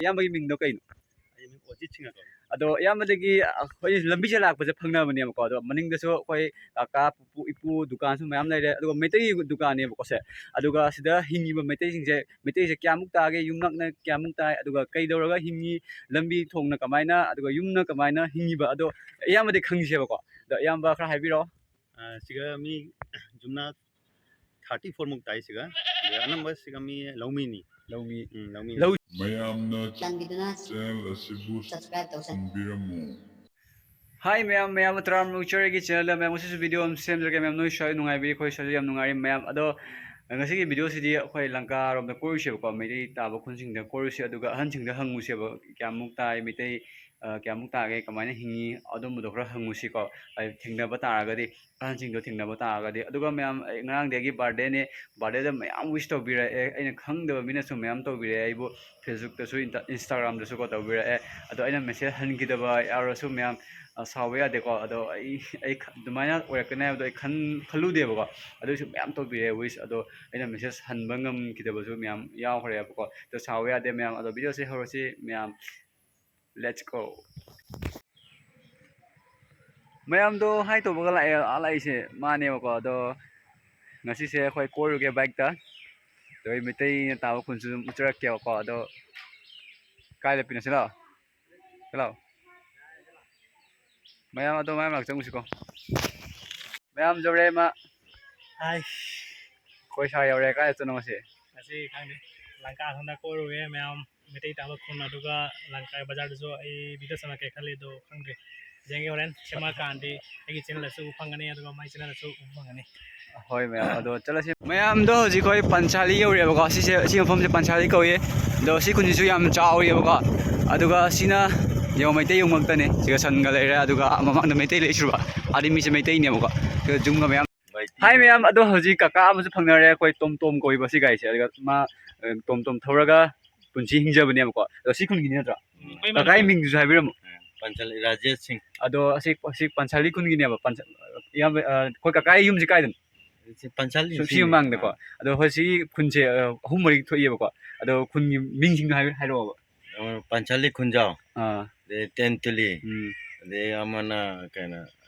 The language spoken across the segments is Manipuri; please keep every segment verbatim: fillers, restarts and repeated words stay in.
ꯏꯌꯥꯝꯕꯒꯤ ꯃꯤꯡꯗꯣ ꯀꯩꯅꯣ? ꯑꯩ ꯃꯤꯡ ꯑꯣꯖꯤꯠ ꯁꯤꯡ ꯀꯧꯏ꯫ ꯑꯗꯣ ꯏꯌꯥꯝꯕꯗꯒꯤ ꯑꯩꯈꯣꯏ ꯂꯝꯕꯤꯁꯦ ꯂꯥꯛꯄꯁꯦ ꯐꯪꯅꯕꯅꯦꯕꯀꯣ꯫ ꯑꯗꯣ ꯃꯅꯤꯡꯗꯁꯨ ꯑꯩꯈꯣꯏ ꯀꯥꯀꯥ, ꯄꯨꯄꯨ, ꯏꯄꯨ ꯗꯨꯀꯥꯟꯁꯨ ꯃꯌꯥꯝ ꯂꯩꯔꯦ, ꯑꯗꯨꯒ ꯃꯩꯇꯩ ꯗꯨꯀꯥꯟꯅꯦꯕꯀꯣ ꯁꯦ꯫ ꯑꯗꯨꯒ ꯁꯤꯗ ꯍꯤꯡꯉꯤꯕ ꯃꯩꯇꯩꯁꯤꯡꯁꯦ, ꯃꯩꯇꯩꯁꯦ ꯀꯌꯥꯃꯨꯛ ꯇꯥꯒꯦ, ꯌꯨꯝꯂꯛꯅ ꯀꯌꯥꯃꯨꯛ ꯇꯥꯏ, ꯑꯗꯨꯒ ꯀꯩꯗꯧꯔꯒ ꯍꯤꯡꯉꯤ, ꯂꯝꯕꯤ ꯊꯣꯡꯅ ꯀꯃꯥꯏꯅ, ꯑꯗꯨꯒ ꯌꯨꯝꯅ ꯀꯃꯥꯏꯅ ꯍꯤꯡꯉꯤꯕ, ꯑꯗꯣ ꯏꯌꯥꯝꯕꯗꯤ ꯈꯪꯉꯤꯁꯦꯕꯀꯣ꯫ ꯑꯗꯣ ꯏꯌꯥꯝꯕ ꯈꯔ ꯍꯥꯏꯕꯤꯔꯛꯑꯣ꯫ ꯑ, ꯁꯤꯒ ꯃꯤ ꯌꯨꯝꯅꯥꯛ thirty four ꯃꯨꯛ ꯇꯥꯏ ꯁꯤꯒ꯫ ꯑꯗ ꯑꯅꯝꯕ ꯁꯤꯒ ꯃꯤ ꯂꯧꯃꯤꯅꯤ꯫ ꯂꯧꯃꯤ꯫ ꯎꯝ, ꯂꯧꯃꯤ꯫ ꯂꯧ- ꯃꯌꯥꯝꯅ ꯆꯥꯟꯕꯤꯗꯨꯅ channel ꯑꯁꯤꯕꯨ subscribe ꯇꯧꯁꯟ- ꯈꯪꯕꯤꯔꯝꯃꯨ꯫ ꯍꯥꯏ ꯃꯌꯥꯝ, ꯃꯌꯥꯝ ꯇꯔꯥꯝꯅ ꯎꯆꯔꯒꯤ channelꯗ ꯃꯌꯥꯝ ꯉꯁꯤꯁꯨ video ꯑꯃ ꯁꯦꯝꯖꯔꯒꯦ ꯃꯌꯥꯝ꯫ ꯅꯣꯏ ꯁ꯭ꯋꯥꯏ ꯅꯨꯡꯉꯥꯏꯕꯤꯔꯤ, ꯑꯩꯈꯣꯏ ꯁ꯭ꯋꯥꯏꯁꯨ ꯌꯥꯝ ꯅꯨꯡꯉꯥꯏꯔꯤ ꯃꯌꯥꯝ꯫ ꯑꯗꯣ ꯉꯁꯤꯒꯤ videoꯁꯤꯗꯤ ꯑꯩꯈꯣꯏ ꯂꯪꯀꯥꯔꯣꯝꯗ ꯀꯣꯏꯔꯨꯁꯦꯕꯀꯣ, ꯃꯩꯇꯩ ꯇꯥꯕ ꯈꯨꯟꯁꯤꯡꯗ ꯀꯣꯏꯔꯨꯁꯦ, ꯑꯗꯨꯒ ꯑꯍꯟꯁꯤꯡꯗ ꯍꯪꯉꯨꯁꯦꯕ, ꯀꯌꯥꯃꯨꯛ ꯇꯥꯏ ꯃꯩꯇꯩ, ꯑ, ꯀꯌꯥꯃꯨꯛ ꯇꯥꯒꯦ, ꯀꯃꯥꯏꯅ ꯍꯤꯡꯉꯤ, ꯑꯗꯨꯝꯕꯗꯣ ꯈꯔ ꯍꯪꯉꯨꯁꯤꯀꯣ꯫ ꯑꯩ ꯊꯦꯡꯅꯕ ꯇꯥꯔꯒꯗꯤ, ꯑꯍꯟꯁꯤꯡꯗꯣ ꯊꯦꯡꯅꯕ ꯇꯥꯔꯒꯗꯤ꯫ ꯑꯗꯨꯒ ꯃꯌꯥꯝ, ꯑꯩ ꯉꯔꯥꯡꯗꯤ ꯑꯩꯒꯤ birthdayꯅꯦ, birthdayꯗ ꯃꯌꯥꯝ wish ꯇꯧꯕꯤꯔꯛꯑꯦ, ꯑꯩꯅ ꯈꯪꯗꯕ ꯃꯤꯅꯁꯨ ꯃꯌꯥꯝ ꯇꯧꯕꯤꯔꯛꯑꯦ ꯑꯩꯕꯨ꯫ Facebookꯇꯁꯨ, Insta-, Instagramꯗꯁꯨ ꯀꯣ ꯇꯧꯕꯤꯔꯛꯑꯦ꯫ ꯑꯗꯣ ꯑꯩꯅ message ꯍꯟꯈꯤꯗꯕ ꯌꯥꯎꯔꯁꯨ ꯃꯌꯥꯝ, ꯑ, ꯁꯥꯎꯕ ꯌꯥꯗꯦꯀꯣ꯫ ꯑꯗꯣ ꯑꯩ, ꯑꯩ ꯈ-, ꯑꯗꯨꯃꯥꯏꯅ ꯑꯣꯏꯔꯛꯀꯅꯤ ꯍꯥꯏꯕꯗꯣ ꯑꯩ ꯈꯟ-, ꯈꯜꯂꯨꯗꯦꯕꯀꯣ꯫ ꯑꯗꯨꯏꯁꯨ ꯃꯌꯥꯝ ꯇꯧꯕꯤꯔꯛꯑꯦ wish꯫ ꯑꯗꯣ ꯑꯩꯅ message ꯍꯟꯕ ꯉꯝꯈꯤꯗꯕꯁꯨ ꯃꯌꯥꯝ ꯌꯥꯎꯈ꯭ꯔꯦꯕꯀꯣ꯫ ꯑꯗꯣ ꯁꯥꯎꯕ ꯌꯥꯗꯦ ꯃꯌꯥꯝ꯫ ꯑꯗꯣ videoꯁꯦ ꯍꯧꯔꯁꯤ ꯃꯌꯥꯝ꯫ Let's go꯫ ꯃꯌꯥꯝꯗꯣ hi ꯇꯧꯕꯒ ꯂꯥꯛꯑꯦ, ꯑꯥ ꯂꯥꯛꯏꯁꯦ ꯃꯥꯅꯦꯕꯀꯣ꯫ ꯑꯗꯣ ꯉꯁꯤꯁꯦ ꯑꯩꯈꯣꯏ ꯀꯣꯏꯔꯨꯒꯦ bikeꯇ꯫ ꯑꯗꯣ ꯑꯩ ꯃꯩꯇꯩꯅ ꯇꯥꯕ ꯈꯨꯟꯁꯨ ꯑꯗꯨꯝ ꯎꯠꯆꯔꯛꯀꯦꯕꯀꯣ꯫ ꯑꯗꯣ ꯀꯥꯏ ꯂꯦꯞꯄꯤꯅꯣ? ꯁꯤ ꯂꯥꯛꯑꯣ꯫ ꯁꯤ ꯂꯥꯛꯑꯣ꯫ ꯃꯌꯥꯝ ꯑꯗꯣ ꯃꯌꯥꯝ ꯃꯔꯛ ꯆꯪꯉꯨꯁꯤꯀꯣ꯫ ꯃꯌꯥꯝ ꯌꯧꯔꯦ ꯃꯥ꯫ ꯍꯥꯏ꯫ ꯑꯩꯈꯣꯏ ꯁꯥ ꯌꯧꯔꯦ꯫ ꯀꯥꯏ ꯆꯠꯇꯣꯏꯅꯣ ꯉꯁꯤ? ꯉꯁꯤ ꯈꯪꯗꯦ꯫ ꯂꯪꯀꯥ ꯑꯁꯣꯝꯗ ꯀꯣꯏꯔꯨꯒꯦ ꯃꯌꯥꯝ꯫ ꯃꯩꯇꯩ ꯇꯥꯕ ꯈꯨꯟ ꯑꯗꯨꯒ ꯂꯪꯀꯥ ꯕꯖꯥꯔꯗꯁꯨ ꯑꯩ video ꯆꯪꯉꯛꯀꯦ ꯈꯜꯂꯤ, ꯑꯗꯣ ꯈꯪꯗ꯭ꯔꯤ꯫ ꯌꯦꯡꯒꯦ ꯍꯣꯔꯦꯟ ꯁꯦꯝꯃꯛꯑꯀꯥꯟꯗꯤ ꯑꯩꯒꯤ channelꯗꯁꯨ ꯎꯕ ꯐꯪꯒꯅꯤ, ꯑꯗꯨꯒ ꯃꯥꯏ channelꯗꯁꯨ ꯎꯕ ꯐꯪꯒꯅꯤ꯫ ꯍꯣꯏ ꯃꯌꯥꯝ, ꯑꯗꯣ ꯆꯠꯂꯁꯤ꯫ ꯃꯌꯥꯝꯗꯣ ꯍꯧꯖꯤꯛ ꯑꯩꯈꯣꯏ ꯄꯟꯆꯥꯂꯤ ꯌꯧꯔꯦꯕꯀꯣ꯫ ꯁꯤꯁꯦ, ꯁꯤ ꯃꯐꯝꯁꯦ ꯄꯟꯆꯥꯂꯤ ꯀꯧꯏ꯫ ꯑꯗꯣ ꯁꯤ ꯈꯨꯟꯁꯤꯁꯨ ꯌꯥꯝ ꯆꯥꯎꯔꯤꯑꯕꯀꯣ꯫ ꯑꯗꯨꯒ ꯁꯤꯅ ꯌꯦꯡꯉꯣ, ꯃꯩꯇꯩ ꯌꯨꯝ ꯉꯥꯛꯇꯅꯦ꯫ ꯁꯤꯒ ꯁꯟꯒ ꯂꯩꯔꯦ, ꯑꯗꯨꯒ ꯃꯃꯥꯡꯗ ꯃꯩꯇꯩ ꯂꯩꯁꯨꯕ꯫ ꯑꯗꯤ ꯃꯤꯁꯦ ꯃꯩꯇꯩꯅꯦꯕꯀꯣ꯫ ꯁꯤꯒ ꯌꯨꯝꯒ ꯃꯌꯥꯝ꯫ ꯍꯥꯏ ꯃꯌꯥꯝ, ꯑꯗꯣ ꯍꯧꯖꯤꯛ ꯀꯀꯥ ꯑꯃꯁꯨ ꯐꯪꯅꯔꯦ, ꯑꯩꯈꯣꯏ ꯇꯣꯝ ꯇꯣꯝ ꯀꯧꯏꯕ ꯁꯤ ꯒꯥꯔꯤꯁꯦ꯫ ꯑꯗꯨꯒ ꯃꯥ, ꯑ, ꯇꯣꯝ ꯇꯣꯝ ꯊꯧꯔꯒ ꯄꯨꯟꯁꯤ ꯍꯤꯡꯖꯕꯅꯦꯕꯀꯣ꯫ ꯑꯗꯣ ꯁꯤ ꯈꯨꯟꯒꯤꯅꯤ ꯅꯠꯇ꯭ꯔꯣ? ꯎꯝ, ꯑꯩꯈꯣꯏ ꯀꯀꯥꯒꯤ ꯃꯅꯤꯄꯨꯔ꯫ ꯃꯤꯡꯗꯨꯁꯨ ꯍꯥꯏꯕꯤꯔꯝꯃꯣ꯫ ꯄꯟꯆꯥꯂꯤ ꯔꯥꯖꯦꯁ ꯁꯤꯡ꯫ ꯑꯗꯣ ꯑꯁꯤ, ꯑꯁꯤ ꯄꯟꯆꯥꯂꯤ ꯈꯨꯟꯒꯤꯅꯦꯕ꯫ ꯄꯟꯆꯥ-, ꯏꯌꯥꯝꯕ, ꯑ, ꯑꯩꯈꯣꯏ ꯀꯀꯥꯒꯤ ꯌꯨꯝꯁꯦ ꯀꯥꯏꯗꯅꯣ? ꯁꯤ ꯄꯟꯆꯥꯂꯤ ꯁꯤ, ꯁꯤ ꯁꯤꯅꯤ꯫ ꯃꯃꯥꯡꯗꯀꯣ꯫ ꯑꯥ꯫ ꯑꯗꯣ ꯑꯩꯈꯣꯏ ꯁꯤꯒꯤ ꯈꯨꯟꯁꯦ, ꯑ, ꯑꯍꯨꯝ ꯃꯔꯤ ꯊꯣꯛꯏꯑꯕꯀꯣ꯫ ꯑꯗꯣ ꯈꯨꯟꯒꯤ ꯃꯤꯡꯁꯤꯡꯗꯣ ꯍꯥꯏ-, ꯍꯥꯏꯔꯛꯑꯣꯕ꯫ ꯑꯃꯅ ꯄꯥꯟꯁꯥꯂꯤ ꯈꯨꯟꯖꯥꯎ, ꯑꯥ꯫ ꯑꯗꯩ ꯇꯦꯟꯇꯨꯂꯤ, ꯎꯝ꯫ ꯑꯗꯩ ꯑꯃꯅ ꯀꯩꯅꯣ,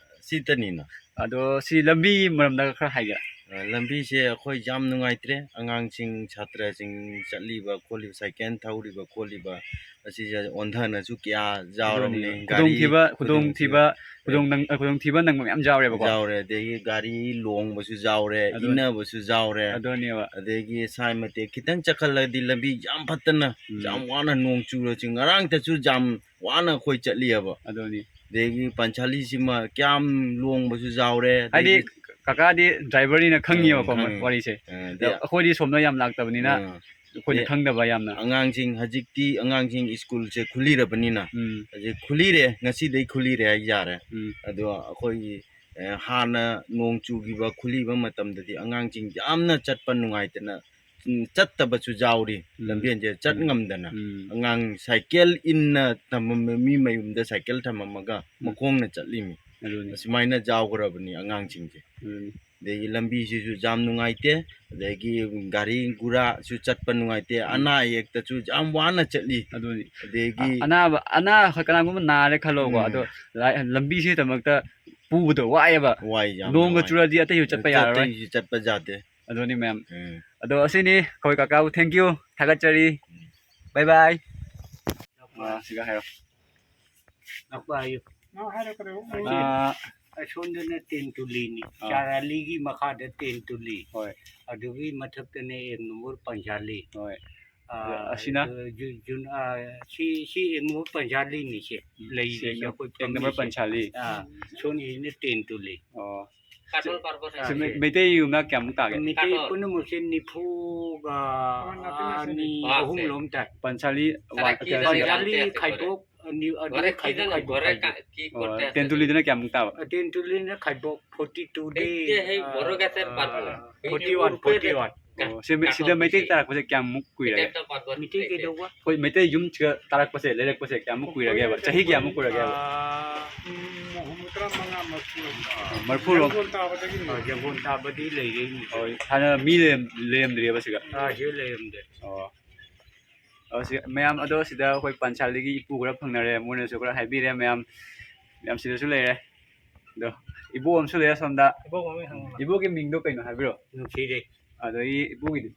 ꯁꯤꯇꯅꯤꯅ꯫ ꯑꯗꯣ ꯁꯤ ꯂꯝꯕꯤ ꯃꯔꯝꯗ ꯈꯔ ꯍꯥꯏꯒꯦꯔꯥ? ꯑ, ꯂꯝꯕꯤꯁꯦ ꯑꯩꯈꯣꯏ ꯌꯥꯝ ꯅꯨꯡꯉꯥꯏꯇ꯭ꯔꯦ꯫ ꯑꯉꯥꯡꯁꯤꯡ, ꯁꯥꯇ꯭ꯔꯁꯤꯡ ꯆꯠꯂꯤꯕ ꯈꯣꯠꯂꯤꯕ, ꯁꯥꯏꯀꯦꯜ ꯊꯧꯔꯤꯕ ꯈꯣꯠꯂꯤꯕ ꯑꯁꯤꯁꯦ ꯑꯣꯟꯊꯅꯁꯨ ꯀꯌꯥ ꯌꯥꯎꯔꯕꯅꯤ꯫ ꯑꯗꯨꯅꯤ, ꯒꯥꯔꯤ ꯈꯨꯗꯣꯡꯊꯤꯕ, ꯈꯨꯗꯣꯡꯊꯤꯕ, ꯈꯨꯗꯣꯡꯊꯤꯕ, ꯈꯨꯗꯣꯡ ꯅꯪ-, ꯈꯨꯗꯣꯡꯊꯤꯕ ꯅꯪꯕ ꯃꯌꯥꯝ ꯌꯥꯎꯔꯦꯕꯀꯣ꯫ ꯌꯥꯎꯔꯦ꯫ ꯑꯗꯒꯤ ꯒꯥꯔꯤ ꯂꯣꯡꯕꯁꯨ ꯌꯥꯎꯔꯦ, ꯑꯗꯨꯅꯤ꯫ ꯏꯟꯅꯕꯁꯨ ꯌꯥꯎꯔꯦ꯫ ꯑꯗꯨꯅꯦꯕ꯫ ꯑꯗꯒꯤ ꯁꯥꯏ ꯃꯇꯦꯛ ꯈꯤꯇꯪ ꯆꯠꯈꯠꯂꯗꯤ ꯂꯝꯕꯤ ꯌꯥꯝ ꯐꯠꯇꯅ, ꯎꯝ꯫ ꯌꯥꯝ ꯋꯥꯅ ꯅꯣꯡ ꯆꯨꯔꯁꯨ, ꯉꯔꯥꯡꯇꯁꯨ ꯌꯥꯝ ꯋꯥꯅ ꯑꯩꯈꯣꯏ ꯆꯠꯂꯤꯑꯕ꯫ ꯑꯗꯨꯅꯤ꯫ ꯑꯗꯒꯤ ꯄꯟꯆꯥꯂꯤꯁꯤꯃ ꯀꯌꯥꯝ ꯂꯣꯡꯕꯁꯨ ꯌꯥꯎꯔꯦ꯫ ꯍꯥꯏꯗꯤ ꯑꯗꯒꯤ ꯀꯀꯥꯗꯤ ꯗ꯭ꯔꯥꯏꯚꯔꯅꯤꯅ ꯈꯪꯉꯤꯕꯀꯣ, ꯎꯝ, ꯈꯪꯉꯦ꯫ ꯋꯥꯔꯤꯁꯦ꯫ ꯑ, ꯑꯗ ꯑꯗꯩ ꯑꯩꯈꯣꯏꯗꯤ ꯁꯣꯝꯗ ꯌꯥꯝ ꯂꯥꯛꯇꯕꯅꯤꯅ ꯑ, ꯑꯩꯈꯣꯏꯅ ꯑꯗꯩ ꯈꯪꯗꯕ ꯌꯥꯝꯅ꯫ ꯑꯉꯥꯡꯁꯤꯡ ꯍꯧꯖꯤꯛꯇꯤ, ꯑꯉꯥꯡꯁꯤꯡ ꯁ꯭ꯀꯨꯜꯁꯦ ꯈꯨꯂꯤꯔꯕꯅꯤꯅ, ꯎꯝ꯫ ꯍꯧꯖꯤꯛ ꯈꯨꯂꯤꯔꯦ, ꯉꯁꯤꯗꯩ ꯈꯨꯂꯤꯔꯦ ꯍꯥꯏ ꯌꯥꯔꯦ꯫ ꯎꯝ꯫ ꯑꯗꯣ ꯑꯩꯈꯣꯏꯒꯤ, ꯑ, ꯍꯥꯟꯅ ꯅꯣꯡ ꯆꯨꯈꯤꯕ, ꯈꯨꯂꯤꯕ ꯃꯇꯝꯗꯗꯤ ꯑꯉꯥꯡꯁꯤꯡ ꯌꯥꯝꯅ ꯆꯠꯄ ꯅꯨꯡꯉꯥꯏꯇꯅ, ꯎꯝ, ꯆꯠꯇꯕꯁꯨ ꯌꯥꯎꯔꯤ꯫ ꯎꯝ꯫ ꯂꯝꯕꯦꯟꯁꯦ ꯆꯠ ꯎꯝ꯫ ꯉꯝꯗꯅ꯫ ꯎꯝ꯫ ꯑꯉꯥꯡ ꯁꯥꯏꯀꯦꯜ ꯏꯟꯅ ꯊꯝꯃꯝꯃꯦ, ꯃꯤ ꯃꯌꯨꯝꯗ ꯁꯥꯏꯀꯦꯜ ꯊꯝꯃꯝꯃꯒ ꯎꯝ꯫ ꯃꯈꯣꯡꯅ ꯆꯠꯂꯤꯃꯤ꯫ ꯑꯗꯨꯅꯤ꯫ ꯑꯁꯨꯃꯥꯏꯅ ꯌꯥꯎꯈ꯭ꯔꯕꯅꯤ ꯑꯉꯥꯡꯁꯤꯡꯁꯦ꯫ ꯑꯗꯨꯅꯤ꯫ ꯑꯗꯒꯤ ꯂꯝꯕꯤꯁꯤꯁꯨ ꯌꯥꯝ ꯅꯨꯡꯉꯥꯏꯇꯦ꯫ ꯑꯗꯒꯤ ꯒꯥꯔꯤ ꯒꯨꯔꯥꯁꯨ ꯆꯠꯄ ꯅꯨꯡꯉꯥꯏꯇꯦ꯫ ꯎꯝ꯫ ꯑꯅꯥ ꯑꯌꯦꯛꯇꯁꯨ ꯌꯥꯝ ꯋꯥꯅ ꯆꯠꯂꯤ꯫ ꯑꯗꯨꯅꯤ꯫ ꯑꯗꯒꯤ ꯑ-, ꯑꯅꯥꯕ, ꯑꯅꯥ ꯍꯣꯏ ꯀꯅꯥꯒꯨꯝꯕ ꯅꯥꯔꯦ ꯈꯜꯂꯣꯀꯣ꯫ ꯎꯝ꯫ ꯑꯗꯣ ꯂꯥꯏ-, ꯂꯝꯕꯤꯁꯤꯗꯃꯛꯇ ꯄꯨꯕꯗꯣ ꯋꯥꯏꯑꯦꯕ꯫ ꯋꯥꯏ, ꯌꯥꯝꯅ ꯅꯣꯡꯒ ꯋꯥꯏ꯫ ꯆꯨꯔꯗꯤ ꯑꯇꯩꯁꯨ ꯆꯠꯄ ꯌꯥꯔꯔꯣꯏ꯫ ꯑꯇꯩꯁꯨ ꯆꯠꯄ ꯌꯥꯗꯦ꯫ ꯑꯗꯨꯅꯤ ꯃꯌꯥꯝ꯫ ꯎꯝ꯫ ꯑꯗꯣ ꯑꯁꯤꯅꯤ ꯑꯩꯈꯣꯏ ꯀꯀꯥꯕꯨ꯫ Thank you, ꯊꯥꯒꯠꯆꯔꯤ꯫ ꯎꯝ꯫ Bye bye꯫ ꯑꯥ, ꯁꯤꯒ ꯍꯥꯏꯔꯣ꯫ ꯅꯛꯄ ꯍꯥꯏꯌꯨ꯫ ꯑꯥ꯫ ꯑꯁꯣꯝꯗꯅ ꯇꯦꯟꯇꯨꯂꯤꯅꯤ꯫ ꯑꯥ꯫ ꯆꯥꯔꯥꯂꯤꯒꯤ ꯃꯈꯥꯗ ꯇꯦꯟꯇꯨꯂꯤ꯫ ꯍꯣꯏ꯫ ꯑꯗꯨꯒꯤ ꯃꯊꯛꯇꯅ ꯑꯦꯛ ꯅꯝꯕꯔ ꯄꯟꯆꯥꯂꯤ꯫ ꯍꯣꯏ꯫ ꯑꯥ, ꯑꯁꯤꯅ? ꯑꯗꯨ ꯖꯨ-, ꯖꯨꯟ, ꯑꯥ, ꯁꯤ, ꯁꯤ ꯑꯦꯛ ꯅꯝꯕꯔ ꯄꯟꯆꯥꯂꯤꯅꯤꯁꯦ꯫ ꯎꯝ, ꯂꯩꯔꯤꯁꯦ ꯁꯤ ꯑꯩꯈꯣꯏ ꯑꯦꯛ ꯅꯝꯕꯔ ꯐꯝꯃꯤꯁꯦ꯫ ꯄꯟꯆꯥꯂꯤ꯫ ꯑꯥ, ꯁꯣꯝꯒꯤꯁꯤꯅ ꯇꯦꯟꯇꯨꯂꯤ꯫ ꯑꯣ꯫ ꯀꯥꯇꯣꯜ ꯄꯥꯔꯕꯣꯠ ꯁꯤ ꯍꯥꯏꯁꯦ꯫ ꯃꯩ-, ꯃꯩꯇꯩ ꯌꯨꯝꯅꯥꯛ ꯀꯌꯥꯃꯨꯛ ꯇꯥꯒꯦ? ꯃꯩꯇꯩ ꯀꯥꯇꯣꯜ꯫ ꯄꯨꯝꯅꯃꯛꯁꯦ ꯅꯤꯐꯨꯒ ꯑꯅꯤ, ꯄꯥꯁꯦ꯫ ꯑꯍꯨꯝ ꯂꯣꯝ ꯇꯥꯏ꯫ ꯄꯟꯆꯥꯂꯤ ꯋꯥ-, ꯁꯔꯛꯀꯤꯗ ꯀꯩꯅꯣ ꯁꯤꯒ? ꯄꯟꯆꯥꯂꯤ ꯈꯥꯏꯗꯣꯛ ꯑꯅꯤ, ꯑꯗꯨ ꯈꯥꯏꯗꯣꯛ, ꯈꯥꯏꯗꯣꯛ, ꯈꯥꯏꯗꯣꯛ꯫ ꯑꯣ, ꯇꯦꯟꯇꯨꯂꯤꯗꯅ ꯀꯌꯥꯃꯨꯛ ꯇꯥꯕ? ꯑ, ꯇꯦꯟꯇꯨꯂꯤꯅ ꯈꯥꯏꯗꯣꯛ forty two ꯗꯤ, ꯑ, forty one, forty one꯫ ꯑꯣ, ꯁꯤ ꯃꯩ-, ꯁꯤꯗ ꯃꯩꯇꯩ ꯇꯥꯔꯛꯄꯁꯦ ꯀꯌꯥꯃꯨꯛ ꯀꯨꯏꯔꯒꯦ? ꯃꯩꯇꯩ ꯀꯩꯗꯧꯕ? ꯑꯩꯈꯣꯏ ꯃꯩꯇꯩ ꯌꯨꯝ ꯁꯤꯗ ꯇꯥꯔꯛꯄꯁꯦ, ꯂꯩꯔꯛꯄꯁꯦ ꯀꯌꯥꯃꯨꯛ ꯀꯨꯏꯔꯒꯦꯕ? ꯆꯍꯤ ꯀꯌꯥꯃꯨꯛ ꯀꯨꯏꯔꯒꯦꯕ? ꯑ, ꯎꯝ, ꯍꯨꯝꯐꯨꯇꯔꯥ ꯃꯉꯥ ꯃꯔꯐꯨ꯫ ꯑ, ꯃꯔꯐꯨ ꯔꯣꯝ? ꯌꯥꯡꯒꯣꯟ ꯇꯥꯕꯗꯒꯤꯅꯤ꯫ ꯑ, ꯌꯥꯡꯒꯣꯟ ꯇꯥꯕꯗꯤ ꯂꯩꯔꯛꯏꯅꯤ꯫ ꯍꯣꯏ, ꯍꯥꯟꯅ ꯃꯤ ꯂꯩꯔꯝ-, ꯂꯩꯔꯝꯗ꯭ꯔꯤꯕ ꯁꯤꯒ? ꯑ, ꯁꯤꯗ ꯂꯩꯔꯝꯗꯦ꯫ ꯑꯣ꯫ ꯑꯣ, ꯁꯤ, ꯃꯌꯥꯝ, ꯑꯗꯣ ꯁꯤꯗ ꯑꯩꯈꯣꯏ ꯄꯟꯆꯥꯂꯤꯒꯤ ꯏꯄꯨ ꯈꯔ ꯐꯪꯅꯔꯦ, ꯃꯣꯏꯅꯁꯨ ꯈꯔ ꯍꯥꯏꯕꯤꯔꯦ ꯃꯌꯥꯝ꯫ ꯃꯌꯥꯝ ꯁꯤꯗꯁꯨ ꯂꯩꯔꯦ꯫ ꯑꯗꯣ ꯏꯕꯣ ꯑꯃꯁꯨ ꯂꯩꯔꯦ ꯁꯣꯝꯗ꯫ ꯏꯕꯣꯒꯤ ꯃꯤꯡꯗꯣ ꯀꯩꯅꯣ ꯍꯥꯏꯕꯤꯔꯣ? ꯅꯨꯡꯁꯤꯔꯦ꯫ ꯑꯗꯒꯤ ꯏꯄꯨꯒꯤꯗꯤ?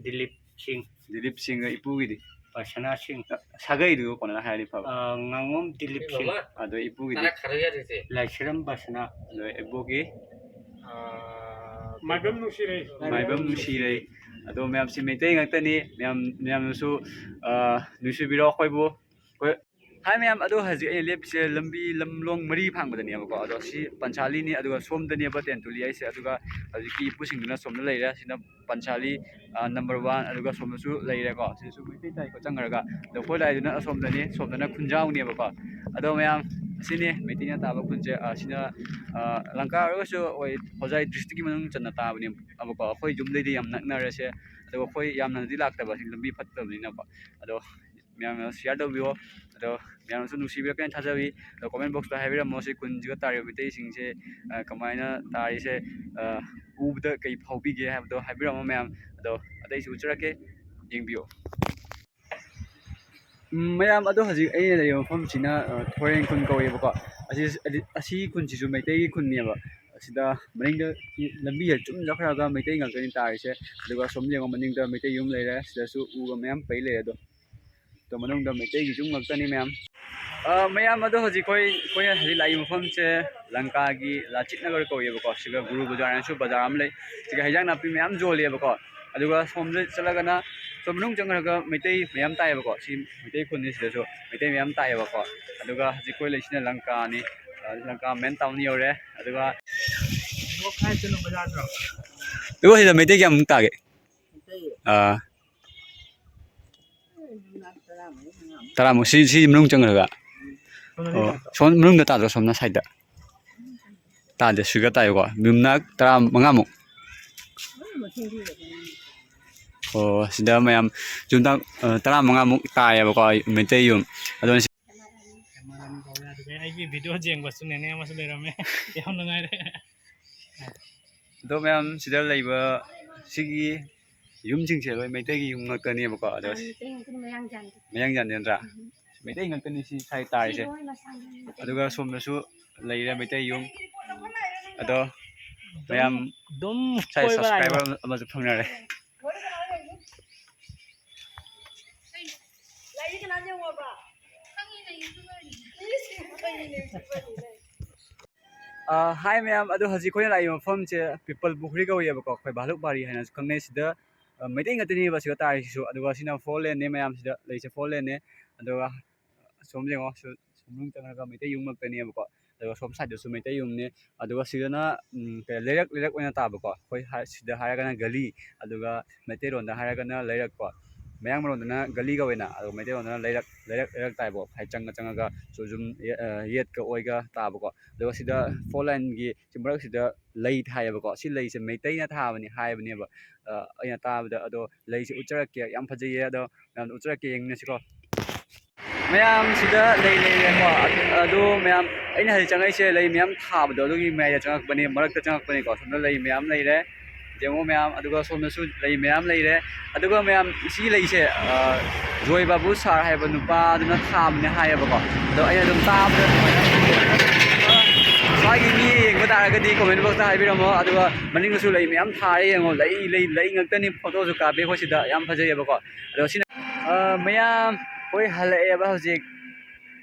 ꯗꯤꯂꯤꯞ ꯁꯤꯡ꯫ ꯗꯤꯂꯤꯞ ꯁꯤꯡꯒ ꯏꯄꯨꯒꯤꯗꯤ? ꯄꯁꯅꯥ ꯁꯤꯡ꯫ ꯁꯥꯒꯩꯗꯨ ꯀꯣꯟꯅ ꯍꯥꯏꯔꯗꯤ ꯐꯕ꯫ ꯑ, ꯉꯥꯉꯣꯝ ꯗꯤꯂꯤꯞ ꯁꯤꯡ꯫ ꯑꯗꯣ ꯏꯄꯨꯒꯤꯗꯤ? ꯂꯥꯏꯁ꯭ꯔꯝ ꯄꯁꯅꯥ꯫ ꯑꯗꯣ ꯏꯕꯣꯒꯤ? ꯑ, ꯃꯥꯏꯕꯝ ꯅꯨꯡꯁꯤꯔꯩ꯫ ꯃꯥꯏꯕꯝ ꯅꯨꯡꯁꯤꯔꯩ꯫ ꯑꯗꯣ ꯃꯌꯥꯝꯁꯤ ꯃꯩꯇꯩ ꯉꯥꯛꯇꯅꯤ꯫ ꯃꯌꯥꯝ, ꯃꯌꯥꯝꯅꯁꯨ, ꯑ, ꯅꯨꯡꯁꯤꯕꯤꯔꯣ ꯑꯩꯈꯣꯏꯕꯨ꯫ ꯑꯩꯈꯣꯏ ꯍꯥꯏ ꯃꯌꯥꯝ, ꯑꯗꯣ ꯍꯧꯖꯤꯛ ꯑꯩꯅ ꯂꯦꯞꯄꯤꯁꯦ ꯂꯝꯕꯤ ꯂꯝꯂꯣꯡ ꯃꯔꯤ ꯐꯥꯡꯕꯗꯅꯦꯕꯀꯣ꯫ ꯑꯗꯣ ꯁꯤ ꯄꯟꯆꯥꯂꯤꯅꯤ, ꯑꯗꯨꯒ ꯁꯣꯝꯗꯅꯦꯕ ꯇꯦꯟꯇꯨꯂꯤ ꯍꯥꯏꯁꯦ, ꯑꯗꯨꯒ ꯍꯧꯖꯤꯛꯀꯤ ꯏꯄꯨꯁꯤꯡꯗꯨꯅ ꯁꯣꯝꯗ ꯂꯩꯔꯦ꯫ ꯁꯤꯅ ꯄꯟꯆꯥꯂꯤ, ꯑ, ꯅꯝꯕꯔ ꯋꯥꯟ, ꯑꯗꯨꯒ ꯁꯣꯝꯗꯁꯨ ꯂꯩꯔꯦꯀꯣ꯫ ꯁꯤꯗꯁꯨ ꯃꯩꯇꯩ ꯇꯥꯏꯀꯣ ꯆꯪꯈ꯭ꯔꯒ꯫ ꯑꯗꯣ ꯑꯩꯈꯣꯏ ꯂꯥꯛꯏꯗꯨꯅ ꯑꯁꯣꯝꯗꯅꯤ, ꯁꯣꯝꯗꯅ ꯈꯨꯟꯖꯥꯎꯅꯦꯕꯀꯣ꯫ ꯑꯗꯣ ꯃꯌꯥꯝ, ꯑꯁꯤꯅꯤ ꯃꯩꯇꯩꯅ ꯇꯥꯕ ꯈꯨꯟꯁꯦ꯫ ꯑ, ꯁꯤꯅ, ꯑ, ꯂꯪꯀꯥ ꯑꯣꯏꯔꯒꯁꯨ ꯑꯩꯈꯣꯏ ꯍꯣꯖꯥꯏ ꯗꯤꯁꯇ꯭ꯔꯤꯛꯀꯤ ꯃꯅꯨꯡ ꯆꯟꯅ ꯇꯥꯕꯅꯦꯕꯀꯣ꯫ ꯑꯩꯈꯣꯏ ꯌꯨꯝꯗꯩꯗꯤ ꯌꯥꯝ ꯅꯛꯅꯔꯦꯁꯦ꯫ ꯑꯗꯨꯒ ꯑꯩꯈꯣꯏ ꯌꯥꯝꯅꯗꯤ ꯂꯥꯛꯇꯕ, ꯁꯤ ꯂꯝꯕꯤ ꯐꯠꯇꯕꯅꯤꯅꯀꯣ꯫ ꯑꯗꯣ ꯃꯌꯥꯝꯅ ꯁꯤꯌꯥꯔ ꯇꯧꯕꯤꯌꯣ꯫ ꯑꯗꯣ ꯃꯌꯥꯝꯅꯁꯨ ꯅꯨꯡꯁꯤꯕꯤꯔꯛꯀꯅꯤ ꯊꯥꯖꯕꯤ꯫ ꯑꯗꯣ ꯀꯣꯃꯦꯟ ꯕꯣꯛꯁꯇ ꯍꯥꯏꯕꯤꯔꯝꯃꯣ, ꯁꯤ ꯈꯨꯟꯁꯤꯒ ꯇꯥꯔꯤꯕ ꯃꯩꯇꯩꯁꯤꯡꯁꯦ, ꯑ, ꯀꯃꯥꯏꯅ ꯇꯥꯔꯤꯁꯦ, ꯑ, ꯎꯕꯗ ꯀꯩ ꯐꯥꯎꯕꯤꯒꯦ ꯍꯥꯏꯕꯗꯣ ꯍꯥꯏꯕꯤꯔꯝꯃꯣ ꯃꯌꯥꯝ꯫ ꯑꯗꯣ ꯑꯇꯩꯁꯨ ꯎꯠꯆꯔꯛꯀꯦ, ꯌꯦꯡꯕꯤꯌꯣ꯫ ꯎꯝ, ꯃꯌꯥꯝ, ꯑꯗꯣ ꯍꯧꯖꯤꯛ ꯑꯩꯅ ꯂꯩꯔꯤꯕ ꯃꯐꯝꯁꯤꯅ, ꯑ, ꯊꯣꯔꯦꯡ ꯈꯨꯟ ꯀꯧꯋꯦꯕꯀꯣ꯫ ꯑꯁꯤ, ꯑꯁꯤ ꯈꯨꯟꯁꯤꯁꯨ ꯃꯩꯇꯩꯒꯤ ꯈꯨꯟꯅꯦꯕ꯫ ꯑꯁꯤꯗ ꯃꯅꯤꯡꯗ ꯂꯝꯕꯤꯁꯦ ꯆꯨꯝ ꯆꯠꯈ꯭ꯔꯒ ꯃꯩꯇꯩ ꯉꯥꯛꯇꯅꯤ ꯇꯥꯔꯤꯁꯦ꯫ ꯑꯗꯨꯒ ꯁꯣꯝ ꯌꯦꯡꯉꯣ, ꯃꯅꯤꯡꯗ ꯃꯩꯇꯩ ꯌꯨꯝ ꯂꯩꯔꯦ꯫ ꯁꯤꯗꯁꯨ ꯎꯒ ꯃꯌꯥꯝ ꯄꯩ ꯂꯩꯔꯦ꯫ ꯑꯗꯣ ꯑꯗꯣ ꯃꯅꯨꯡꯗ ꯃꯩꯇꯩꯒꯤ ꯌꯨꯝ ꯉꯥꯛꯇꯅꯤ ꯃꯌꯥꯝ꯫ ꯑ, ꯃꯌꯥꯝ, ꯑꯗꯣ ꯍꯧꯖꯤꯛ ꯑꯩꯈꯣꯏ, ꯑꯩꯈꯣꯏꯅ ꯍꯧꯖꯤꯛ ꯂꯥꯛꯏ ꯃꯐꯝꯁꯦ ꯂꯪꯀꯥꯒꯤ ꯂꯥꯆꯤꯠ ꯅꯒꯔ ꯀꯧꯋꯦꯕꯀꯣ꯫ ꯁꯤꯒ ꯒꯨꯔꯨ ꯕꯖꯥꯔ ꯍꯥꯏꯅꯁꯨ ꯕꯖꯥꯔ ꯑꯃ ꯂꯩ꯫ ꯁꯤꯒ ꯍꯩꯖꯥꯡ ꯅꯥꯄꯤ ꯃꯌꯥꯝ ꯌꯣꯜꯂꯦꯕꯀꯣ꯫ ꯑꯗꯨꯒ ꯁꯣꯝꯗ ꯆꯠꯂꯒꯅ ꯁꯣꯝ ꯃꯅꯨꯡ ꯆꯪꯈ꯭ꯔꯒ ꯃꯩꯇꯩ ꯃꯌꯥꯝ ꯇꯥꯏꯌꯦꯕꯀꯣ꯫ ꯁꯤ ꯃꯩꯇꯩ ꯈꯨꯟꯅꯤ, ꯁꯤꯗꯁꯨ ꯃꯩꯇꯩ ꯃꯌꯥꯝ ꯇꯥꯏꯌꯦꯕꯀꯣ꯫ ꯑꯗꯨꯒ ꯍꯧꯖꯤꯛ ꯑꯩꯈꯣꯏ ꯂꯩꯁꯤꯅ ꯂꯪꯀꯥꯅꯤ꯫ ꯑ, ꯂꯪꯀꯥ ꯃꯦꯟ ꯇꯥꯎꯟ ꯌꯧꯔꯦ꯫ ꯑꯗꯨꯒ ꯑꯗꯨꯒ ꯁꯤꯗ ꯃꯩꯇꯩ ꯀꯌꯥꯃꯨꯛ ꯇꯥꯒꯦ? ꯑꯥ꯫ ꯇꯔꯥꯃꯨꯛ꯫ ꯁꯤ, ꯁꯤ ꯃꯅꯨꯡ ꯆꯪꯈ꯭ꯔꯒ? ꯑꯣ, ꯁꯣꯝ ꯃꯅꯨꯡꯗ ꯇꯥꯗ꯭ꯔꯣ, ꯁꯣꯝꯅ ꯁꯥꯏꯗ? ꯇꯥꯗꯦ, ꯁꯤꯒ ꯇꯥꯏꯀꯣ꯫ ꯌꯨꯝꯅꯥꯛ ꯇꯔꯥ ꯃꯉꯥꯃꯨꯛ꯫ ꯑꯣ, ꯁꯤꯗ ꯃꯌꯥꯝ ꯌꯨꯝꯅꯥꯛ, ꯑ, ꯇꯔꯥ ꯃꯉꯥꯃꯨꯛ ꯇꯥꯏꯌꯦꯕꯀꯣ, ꯃꯩꯇꯩ ꯌꯨꯝ꯫ ꯑꯗꯣ ꯁꯤ ꯑꯩꯒꯤ ꯚꯤꯗꯤꯑꯣ ꯌꯦꯡꯕꯁꯨ ꯅꯦꯅꯦ ꯑꯃꯁꯨ ꯂꯩꯔꯝꯃꯦ꯫ ꯌꯥꯝ ꯅꯨꯡꯉꯥꯏꯔꯦ꯫ ꯑꯗꯣ ꯃꯌꯥꯝ, ꯁꯤꯗ ꯂꯩꯕ ꯁꯤꯒꯤ ꯌꯨꯝꯁꯤꯡꯁꯦ ꯂꯣꯏ ꯃꯩꯇꯩꯒꯤ ꯌꯨꯝ ꯉꯥꯛꯇꯅꯦꯕꯀꯣ꯫ ꯑꯗꯣ ꯃꯩꯇꯩ ꯉꯥꯛꯇꯅꯤ, ꯃꯌꯥꯡ ꯖꯥꯠ ꯅꯠꯇꯦ꯫ ꯃꯌꯥꯡ ꯖꯥꯠ ꯅꯠꯇ꯭ꯔꯥ? ꯎꯝ꯫ ꯃꯩꯇꯩ ꯉꯥꯛꯇꯅꯤ ꯁꯤ ꯁꯥꯏ ꯇꯥꯔꯤꯁꯦ꯫ ꯁꯤ ꯂꯣꯏ ꯃꯁꯥꯡ ꯉꯥꯛꯇꯅꯤ꯫ ꯑꯗꯨꯒ ꯁꯣꯝꯗꯁꯨ ꯂꯩꯔꯦ ꯃꯩꯇꯩ ꯌꯨꯝ꯫ ꯑꯗꯣ ꯃꯌꯥꯝ ꯑꯗꯨꯝ ꯉꯁꯥꯏ ꯀꯣꯏꯕ ꯂꯥꯛꯏꯕ꯫ Subscriber ꯑꯃꯁꯨ ꯐꯪꯅꯔꯦ꯫ ꯑ, ꯍꯥꯏ ꯃꯌꯥꯝ, ꯑꯗꯣ ꯍꯧꯖꯤꯛ ꯑꯩꯈꯣꯏꯅ ꯂꯥꯛꯏꯕ ꯃꯐꯝꯁꯦ ꯄꯤꯄꯜ ꯄꯨꯈ꯭ꯔꯤ ꯀꯧꯏꯕꯀꯣ, ꯑꯩꯈꯣꯏ ꯚꯥꯂꯨꯛ ꯕꯥꯔꯤ ꯍꯥꯏꯅꯁꯨ ꯈꯪꯅꯩ꯫ ꯁꯤꯗ, ꯑ, ꯃꯩꯇꯩ ꯉꯥꯛꯇꯅꯦꯕ ꯁꯤꯗ ꯇꯥꯔꯤꯁꯤꯁꯨ꯫ ꯑꯗꯨꯒ ꯁꯤꯅ four lane ꯅꯦ ꯃꯌꯥꯝ, ꯁꯤꯗ ꯂꯩꯁꯦ four lane ꯅꯦ꯫ ꯑꯗꯨꯒ ꯁꯣꯝ ꯌꯦꯡꯉꯣ, ꯁꯨ-, ꯁꯣꯝ ꯆꯪꯉꯒ ꯃꯩꯇꯩ ꯌꯨꯝ ꯉꯥꯛꯇꯅꯦꯕꯀꯣ꯫ ꯑꯗꯨꯒ ꯁꯣꯝ side ꯇꯁꯨ ꯃꯩꯇꯩ ꯌꯨꯝꯅꯦ꯫ ꯑꯗꯨꯒ ꯁꯤꯗꯅ, ꯎꯝ, ꯀꯩ, ꯂꯩꯔꯛ, ꯂꯩꯔꯛ ꯑꯣꯏꯅ ꯇꯥꯕꯀꯣ꯫ ꯑꯩꯈꯣꯏ ꯍꯥꯏ-, ꯁꯤꯗ ꯍꯥꯏꯔꯒꯅ ꯒꯂꯤ, ꯑꯗꯨꯒ ꯃꯩꯇꯩꯔꯣꯟꯗ ꯍꯥꯏꯔꯒꯅ ꯂꯩꯔꯛꯀꯣ꯫ ꯃꯌꯥꯡ ꯃꯔꯣꯟꯗꯅ ꯒꯂꯤ ꯀꯧꯋꯦꯅ, ꯑꯗꯨꯒ ꯃꯩꯇꯩꯔꯣꯟꯗꯅ ꯂꯩꯔꯛ, ꯂꯩꯔꯛ, ꯂꯩꯔꯛ ꯇꯥꯏꯕꯀꯣ꯫ ꯍꯥꯏꯗꯤ ꯆꯪꯉ ꯆꯪꯉꯒ ꯁꯨꯝ ꯁꯨꯝ ꯌꯦ-, ꯑ, ꯌꯦꯠꯀ ꯑꯣꯏꯒ ꯇꯥꯕꯀꯣ꯫ ꯑꯗꯨꯒ ꯁꯤꯗ four lane ꯒꯤ ꯁꯤ ꯃꯔꯛꯁꯤꯗ ꯂꯩ ꯊꯥꯏꯌꯦꯕꯀꯣ꯫ ꯁꯤ ꯂꯩꯁꯦ ꯃꯩꯇꯩꯅ ꯊꯥꯕꯅꯤ ꯍꯥꯏꯕꯅꯦꯕ꯫ ꯑ, ꯑꯩꯅ ꯇꯥꯕꯗ꯫ ꯑꯗꯣ ꯂꯩꯁꯦ ꯎꯠꯆꯔꯛꯀꯦ, ꯌꯥꯝ ꯐꯖꯩꯌꯦ꯫ ꯑꯗꯣ ꯃꯌꯥꯝ ꯎꯠꯆꯔꯛꯀꯦ, ꯌꯦꯡꯃꯤꯟꯅꯁꯤꯀꯣ꯫ ꯃꯌꯥꯝ ꯁꯤꯗ ꯂꯩ ꯂꯩꯔꯦꯀꯣ꯫ ꯑꯗꯨ ꯃꯌꯥꯝ ꯑꯩꯅ ꯍꯧꯖꯤꯛ ꯆꯪꯉꯛꯏꯁꯦ ꯂꯩ ꯃꯌꯥꯝ ꯊꯥꯕꯗꯣ ꯑꯗꯨꯒꯤ ꯃꯌꯥꯏꯗ ꯆꯪꯉꯛꯄꯅꯤ, ꯃꯔꯛꯇ ꯆꯪꯉꯛꯄꯅꯤꯀꯣ꯫ ꯁꯣꯝꯗ ꯂꯩ ꯃꯌꯥꯝ ꯂꯩꯔꯦ, ꯌꯦꯡꯉꯣ ꯃꯌꯥꯝ꯫ ꯑꯗꯨꯒ ꯁꯣꯝꯗꯁꯨ ꯂꯩ ꯃꯌꯥꯝ ꯂꯩꯔꯦ꯫ ꯑꯗꯨꯒ ꯃꯌꯥꯝ ꯁꯤꯒꯤ ꯂꯩꯁꯦ, ꯑ, ꯖꯣꯏ ꯕꯥꯕꯨ ꯁꯥꯔ ꯍꯥꯏꯕ ꯅꯨꯄꯥꯗꯨꯅ ꯊꯥꯕꯅꯦ ꯍꯥꯏꯌꯦꯕꯀꯣ꯫ ꯑꯗꯣ ꯑꯩꯅ ꯑꯗꯨꯝ ꯇꯥꯕꯗ ꯃꯥꯒꯤ ꯃꯤ ꯌꯦꯡꯕ ꯇꯥꯔꯒꯗꯤ comment box ꯇ ꯍꯥꯏꯕꯤꯔꯝꯃꯣ꯫ ꯑꯗꯨꯒ ꯃꯅꯤꯡꯗꯁꯨ ꯂꯩ ꯃꯌꯥꯝ ꯊꯥꯔꯦ, ꯌꯦꯡꯉꯣ꯫ ꯂꯩ, ꯂꯩ, ꯂꯩ ꯉꯥꯛꯇꯅꯤ꯫ Photo ꯁꯨ ꯀꯥꯞꯄꯦ ꯑꯩꯈꯣꯏ ꯁꯤꯗ, ꯌꯥꯝ ꯐꯖꯩꯌꯦꯕꯀꯣ꯫ ꯑꯗꯣ ꯁꯤꯅ, ꯑ, ꯃꯌꯥꯝ ꯑꯩꯈꯣꯏ ꯍꯜꯂꯛꯑꯦꯕ ꯍꯧꯖꯤꯛ꯫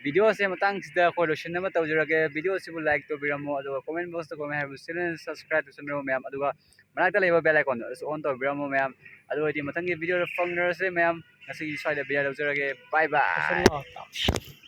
Video ꯁꯦ ꯃꯇꯥꯡꯁꯤꯗ ꯑꯩꯈꯣꯏ ꯂꯣꯏꯁꯤꯟꯅꯕ ꯇꯧꯖꯔꯒꯦ꯫ Video ꯁꯤꯕꯨ like ꯇꯧꯕꯤꯔꯝꯃꯣ, ꯑꯗꯨꯒ comment box ꯇ comment ꯍꯥꯏꯕ channel subscribe ꯇꯧꯁꯟꯕꯤꯔꯝꯃꯣ ꯃꯌꯥꯝ, ꯑꯗꯨꯒ ꯃꯅꯥꯛꯇ ꯂꯩꯕ bell icon ꯗꯨ ꯑꯗꯨꯁꯨ on ꯇꯧꯕꯤꯔꯝꯃꯣ ꯃꯌꯥꯝ꯫ ꯑꯗꯨ ꯑꯣꯏꯔꯗꯤ ꯃꯊꯪꯒꯤ video ꯗ ꯐꯪꯅꯔꯁꯦ ꯃꯌꯥꯝ꯫ ꯉꯁꯤꯒꯤ ꯁ꯭ꯋꯥꯏꯗ ꯕꯤꯗꯥꯏ ꯂꯧꯖꯔꯒꯦ꯫ Bye bye꯫ ꯂꯣꯏꯁꯤꯜꯂꯣ꯫